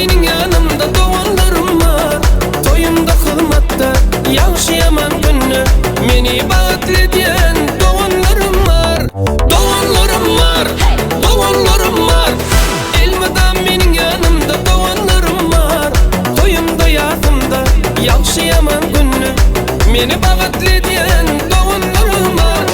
meniň ýanymda doganlarym bar. Toýumda hyzmatda, ýagşy-ýaman günde meni bagtly edýän doganlarym bar. Doganlarym bar, doganlarym bar. Elmydam meniň ýanymda doganlarym bar. Toýumda, ýasymda, ýagşy-ýaman günde meni bagtly edýän doganlarym bar.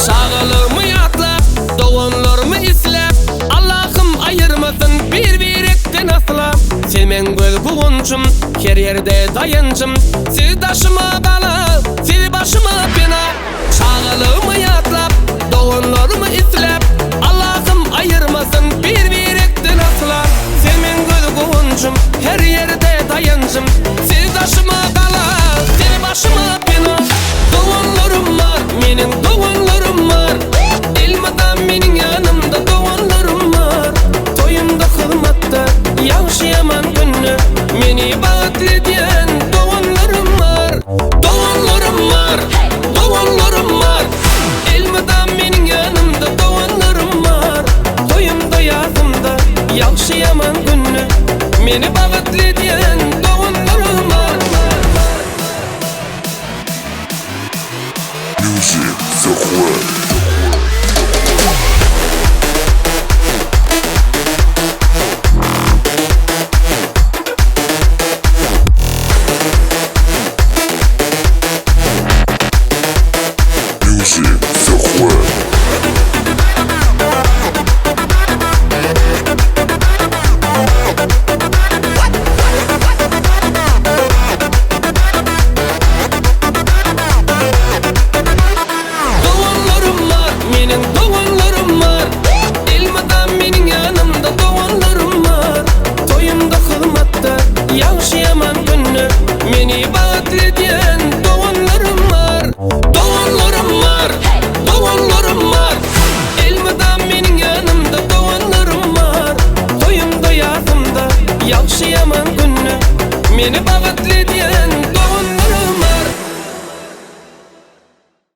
Çagalygymy ýatlap, doganlarymy isläp, Allahym aýyrmasyn bir-birekden asla. Siz meň göz guwanjym, her ýerde daýanjym, Siz daşyma gala, siz başyma pena. Çagalygymy ýatlap, doganlarymy isläp, Allahym aýyrmasyn bir-birekden asla. Siz meň göz guwanjym, her ýerde daýanjym, Siz daşyma gala, siz başyma pena. Doganlarym bar, meniň doganlarym bar, Elmydam meniň ýanymda doganlarym bar. Toýumda, hyzmatda, ýagşy-ýaman günde meni bagtly edýän doganlarym bar. Doganlarym bar, doganlarym bar, Elmydam meniň ýanymda doganlarym bar. Toýumda, ýasymda, ýagşy-ýaman günde meni bagtly edýän doganlarym bar. Music Söhbet. Music Söhbet. Doganlarym bar, meniň.